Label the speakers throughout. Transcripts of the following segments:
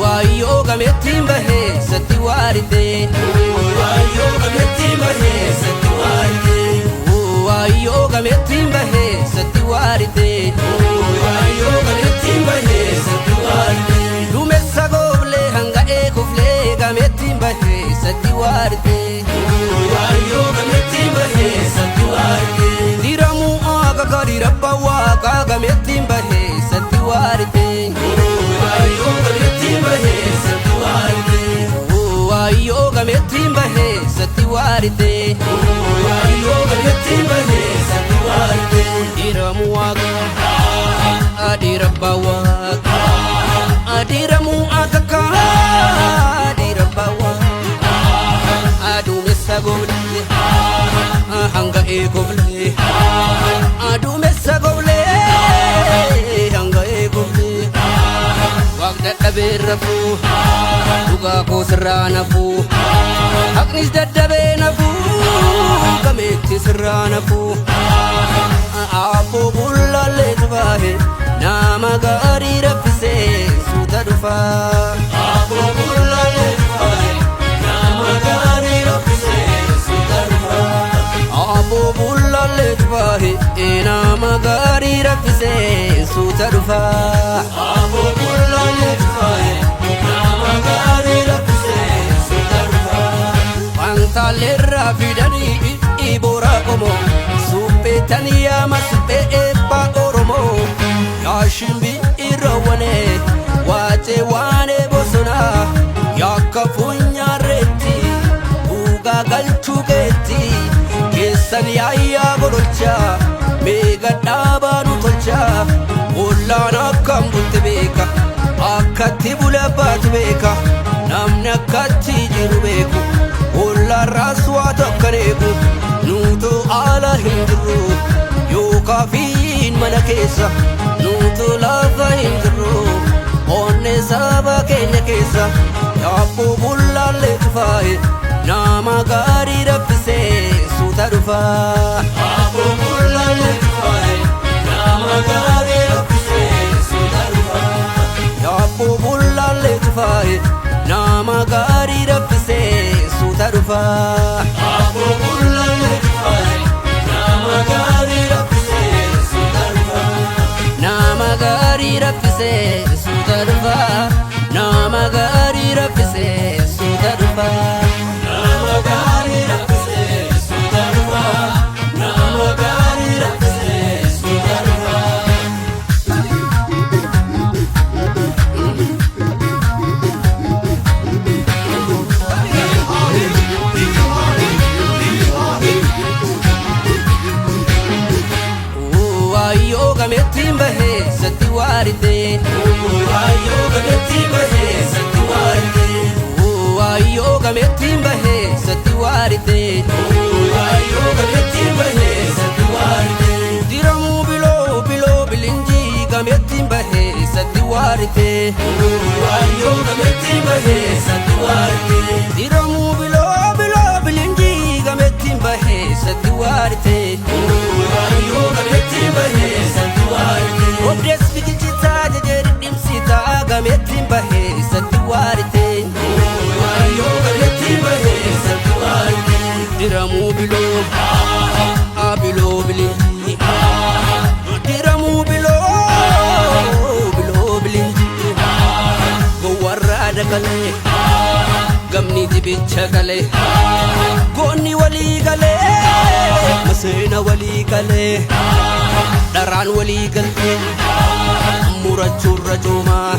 Speaker 1: Waayyoo gameettiin bahee satti waarite. Waayyoo gameettiin bahee satti waarite. Waayyoo gameettiin bahee satti waarite. Waayyoo gameettiin bahee satti waarite. Duumessa gooblee hanga eeguflee gameettiin bahee satti waarite. Waayyoo gameettiin bahee satti waarite. Diramuu aaga gadi rabba waaqa gameettiin bahee satti waarite. Waayyoo gameettiin bahee satti waarite. Waayyoo gameettiin bahee satti waarite. Waayyoo gameettiin bahee satti waarite. Diramuu aaga dirabba waaqa. Diramuu aaga dirabba waaqa. Duumessa gooblee hanga eegoflee. Duumessa gooblee hanga eegoflee. Waaq dadhabee rafuu dhugaa koo sirraa nafuu. Haqnis daddabee nafuu gameetti sirraa nafuu. Aabboo bullaallee tubaahe nama gaarii raffisee suuta dhufaa. Aabboo bullaallee tubaahe nama gaarii raffisee suuta dhufaa. Aabboo bullaallee tubaahe nama gaarii raffisee suuta dhufaa. Aabboo bullaallee tubaahe nama gaarii raffisee suuta dhufaa. Fantaalleerraa fidanii boora qomoo supheetan yaama suphee eebbaa Oromoo. Yaashimbi irra waacee waanee bosonaa yakka funyaareetti dhugaa galchuu keetti keessan yaayyaa gololchaa meeqa dhaabaa nu tolchaa. Ollaan akkam bulte beeka, akkatti bula baatu beeka, namni akkatti jiru beeku ollaarraas waa tokkan eegu. Nuutu ala hin jirru yookaa fiin mana keessa, nuutu lafa hin jirru onne saba keenya keessa. Yaabboo bullaallee tufaaye nama gaarii raffisee suuta dhufaa. Yaabboo bullaallee tufaaye nama gaarii raffisee suuta dhufaa. Yaabboo bullaallee tufaaye nama gaarii raffisee suuta dhufaa. Yaabboo bullaallee tufaaye nama gaarii raffisee suuta dhufaa. Nama gaarii raffisee suuta dhufaa. Nama gaarii raffisee suuta dhufaa. Nama gaarii raffisee suuta dhufaa. Nama gaarii raffisee suuta dhufaa. Waayyoo gameettiin bahee satti waarite. Waayyoo gameettiin bahee satti waarite. Waayyoo gameettiin bahee satti waarite. Waayyoo gameettiin bahee satti waarite. Diramuu biloo biloo bilinjii gameettiin bahee satti waarite. Waayyoo gameettiin bahee satti waarite. Diramuu biloo biloo bilinjii gameettiin bahee satti waarite. Waayyoo gameettiin bahee satti waarite. Odees biqilchitaa jajee dhimsitaa gameettiin bahee satti waarite. Waayyoo gameettiin bahee satti waarite. Diramuu biloo biloo bilinjii. Diramuu biloo biloo bilinjii. Gowwarraa dakalee gamni dibicha galee goonni walii galee maseena walii galee dharaan walii galtee murachuurra coomaa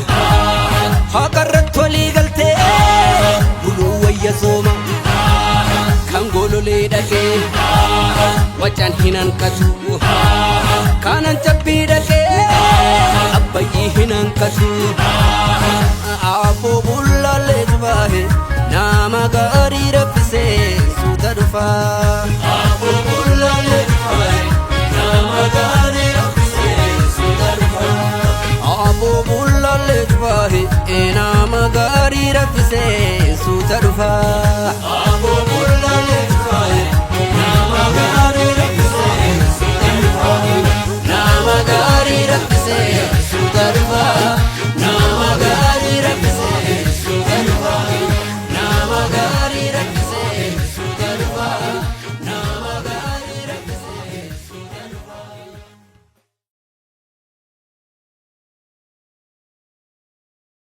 Speaker 1: haqarratti walii galtee buluu wayya sooma. Kan gololee dhaqee wacaan hin hanqatu, kanan cabbii dhaqee abbayyii hin hanqatu. Aabboo bullaallee tubaahe nama gaarii raffisee suuta dhufaa. Aabboo bullaallee tubaahe nama Nama gaarii raffisee suuta dhufaa.